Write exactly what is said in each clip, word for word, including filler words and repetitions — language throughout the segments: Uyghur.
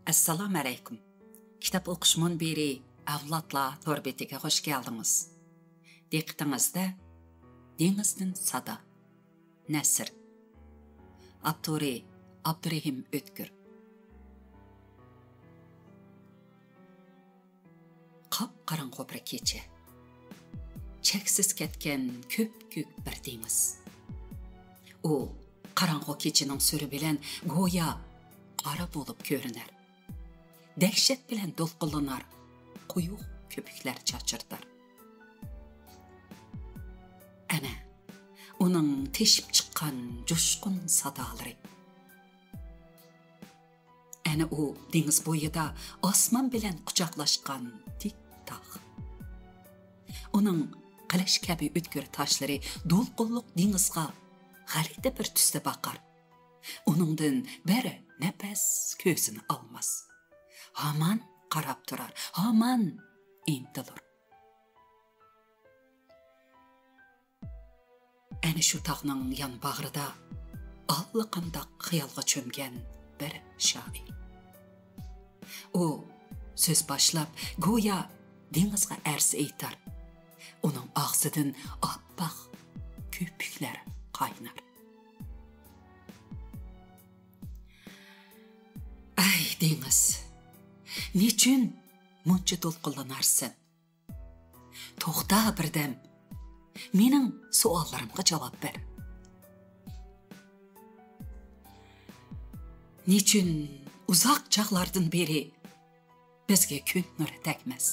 ئەسسالامۇ ئەلەيكۇم. كىتاب ئوقۇش مۇنبىرى ئەۋلادلار تور بېتىگە خۇش كەلدىڭىز. دىققىتىڭىزدە دېڭىزدىن سادا. نەسر. ئاپتورى ئابدۇرېھىم ئۆتكۈر. قاپقاراڭغۇ بىر كېچە. چەكسىز كەتكەن كۆپكۆك بىر دېڭىز. ئۇ قاراڭغۇ كېچىنىڭ سۈرى بىلەن گويا قارا بولۇپ كۆرۈنەر. دەھشەت بىلەن دولقۇنلىنار، قويۇق كۆپۈكلەر چاچرىتار. ئەنە، ئۇنىڭ تېشىپ چىققان جۇشقۇن سادالىرى. ئەنە ئۇ دېڭىز بويىدا ئاسمان بىلەن قۇچاقلاشقان تىك تاغ. ئۇنىڭ قىلىچ كەبى ئۆتكۈر تاشلىرى دولقۇنلۇق دېڭىزغا غەلىتە بىر تۈستە باقار. ئۇنىڭدىن بىر نەپەس كۆزىنى ئالماس. ھامان قاراپ تۇرار، ھامان ئىنتىلۇر. ئەنە شۇ تاغنىڭ يان باغرىدا ئاللىقانداق خىيالغا چۆمگەن بىر شائىر. ئۇ سۆز باشلاپ، گويا دېڭىزغا ئەرز ئېيتار. ئۇنىڭ ئاغزىدىن ئاپئاق كۆپۈكلەر قاينار. ئەي دېڭىز، نېچۈن مۇنچە دولقۇنلىنارسەن؟ توختا بىردەم، مېنىڭ سوئاللىرىمغا جاۋاب بەر. نېچۈن ئۇزاق چاغلاردىن بېرى بىزگە كۈن نۇرى تەگمەس؟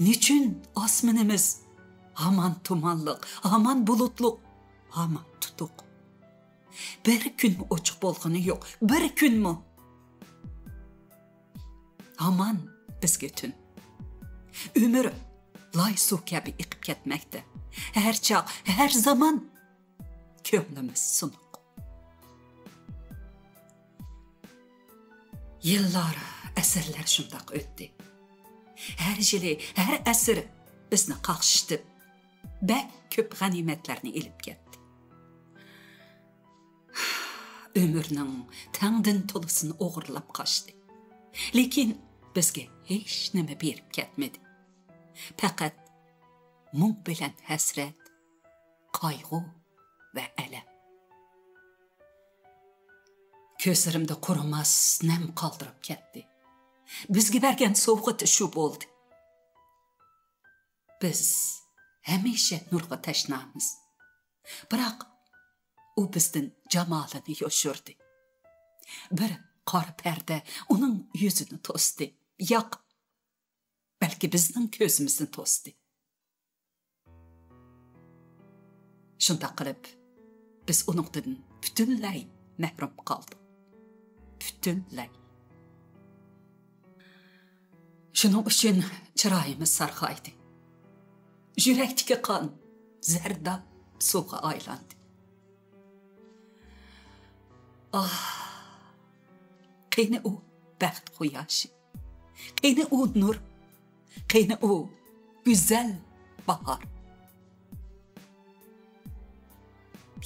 نېچۈن ئاسمىنىمىز ھامان تۇمانلىق، ھامان بۇلۇتلۇق، ھامان تۇتۇق؟ بىر كۈنمۇ ئوچۇق بولغىنى يوق، بىر كۈنمۇ. ھامان بىزگە تۈن. ئۆمۈر لاي سۇ كەبى ئېقىپ كەتمەكتە. ھەر چاغ، ھەر زامان كۆڭلىمىز سۇنۇق. يىللار، ئەسىرلەر شۇنداق ئۆتتى. ھەر يىلى، ھەر ئەسىر بىزنى قاقشىتىپ، بەك كۆپ غەنىيمەتلەرنى ئېلىپ كەتتى. ئۆمۈرنىڭ تەڭدىن تولىسىنى ئوغرىلاپ قاچتى. لېكىن بىزگە ھېچنېمە بېرىپ كەتمىدى. پەقەت مۇڭ بىلەن ھەسرەت، قايغۇ ۋە ئەلەم. كۆزلىرىمدە قۇرۇماس نەم قالدۇرۇپ كەتتى. بىزگە بەرگەن سوۋغىتى شۇ بولدى. بىز ھەمىشە نۇرغا تەشنامىز. بىراق ئۇ بىزدىن جامالىنى يوشۇردى. بىر قارا پەردە ئۇنىڭ يۈزىنى توستى. ياق، بەلكى بىزنىڭ كۆزىمىزنى توستى. شۇنداق قىلىپ، بىز ئۇنىڭدىن پۈتۈنلەي مەھرۇم قالدۇق. پۈتۈنلەي. شۇنىڭ ئۈچۈن چىرايىمىز سارغايدى. يۈرەكتىكى قان زەرداب سۇغا ئايلاندى. ئاھ، قېنى ئۇ بەخت قۇياشى؟ قېنى ئۇ نۇر؟ قېنى ئۇ گۈزەل باھار؟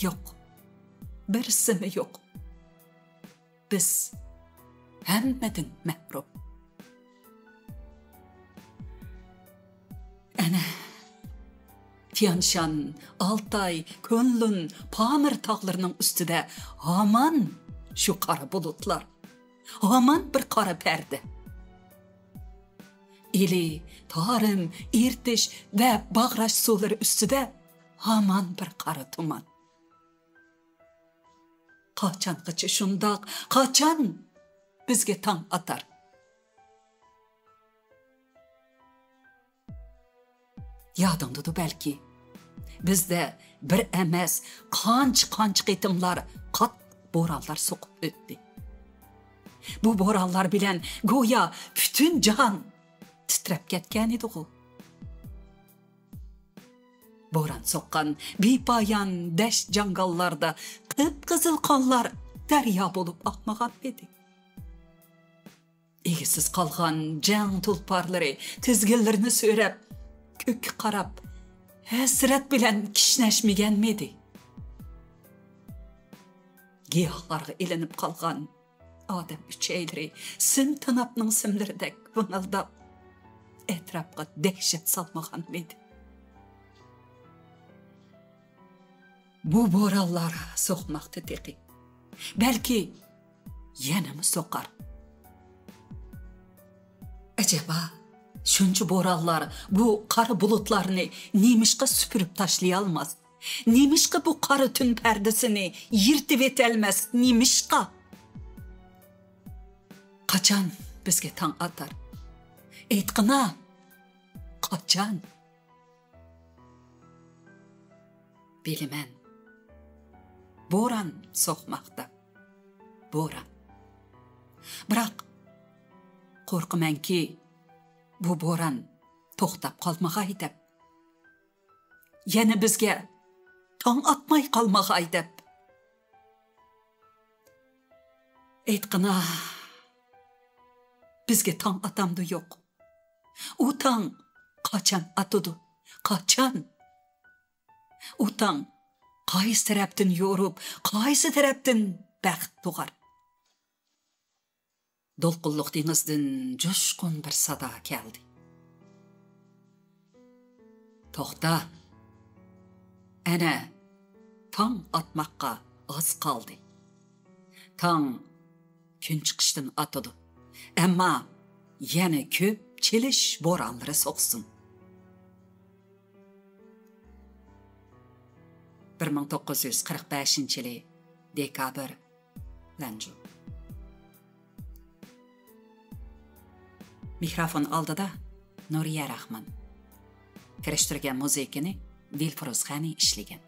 يوق، بىرسىمۇ يوق. بىز ھەممىدىن مەھرۇم. ئەنە، تيانشان، ئالتاي، كۇنلۇن، پامىر تاغلىرىنىڭ ئۈستىدە ھامان شۇ قارا بۇلۇتلار، ھامان بىر قارا پەردە. ئىلى، تارىم، ئىرتىش ۋە باغراش سۇلىرى ئۈستىدە ھامان بىر قارا تۇمان. قاچانغىچە شۇنداق؟ قاچان بىزگە تاڭ ئاتار؟ يادىڭدىدۇ بەلكى، بىزدە بىر ئەمەس، قانچە-قانچە قېتىملار قاتتىق بورانلار سوقۇپ ئۆتتى. بۇ بورانلار بىلەن گويا پۈتۈن جاھان تىترەپ كەتكەنىدىغۇ. بوران سوققان بىپايان دەشت-جاڭگاللاردا قىپقىزىل قانلار دەريا بولۇپ ئاقمىغانمىدى؟ ئىگىسىز قالغان جەڭ تۇلپارلىرى تىزگىنلىرىنى سۆرەپ، كۆككە قاراپ، ھەسرەت بىلەن كىشنەشمىگەنمىدى؟ گىياھلارغا ئىلىنىپ قالغان ئادەم ئۈچەيلىرى سىم تىناپنىڭ سىملىرىدەك ۋىڭىلداپ، ئەتراپقا دەھشەت سالمىغانمىدى؟ بۇ بورانلار سوقماقتا تېخى. بەلكى يەنىمۇ سوقار. ئەجەبا، شۇنچە بورانلار بۇ قارا بۇلۇتلارنى نېمىشقا سۈپۈرۈپ تاشلىيالماس؟ نېمىشقا بۇ قارا تۈن پەردىسىنى يىرتىۋېتەلمەس؟ نېمىشقا؟ قاچان بىزگە تاڭ ئاتار؟ ئېيتقىنا، قاچان؟ بىلىمەن، بوران سوقماقتا، بوران. بىراق، قورقىمەنكى، بۇ بوران توختاپ قالمىغاي دەپ. يەنە بىزگە تاڭ ئاتماي قالمىغاي دەپ. ئېيتقىنا، بىزگە تاڭ ئاتامدۇ يوق؟ ئۇ تاڭ قاچان ئاتىدۇ؟ قاچان؟ ئۇ تاڭ قايسى تەرەپتىن يورۇپ، قايسى تەرەپتىن بەخت تۇغار؟ دولقۇنلۇق دېڭىزدىن جۇشقۇن بىر سادا كەلدى. توختا، ئەنە، تاڭ ئاتماققا ئاز قالدى. تاڭ كۈن چىقىشتىن ئاتىدۇ. ئەمما يەنە كۆپ چېلىش بورانلىرى سوقسۇن. بىر مىڭ توققۇز يۈز قىرىق بەشىنچى يىلى دېكابىر، لەنجۇ. مىكروفون ئالدىدا نۇرىيە راخمان. كىرىشتۈرگەن مۇزىكىنى دىلفۇرۇز غەنى ئىشلىگەن.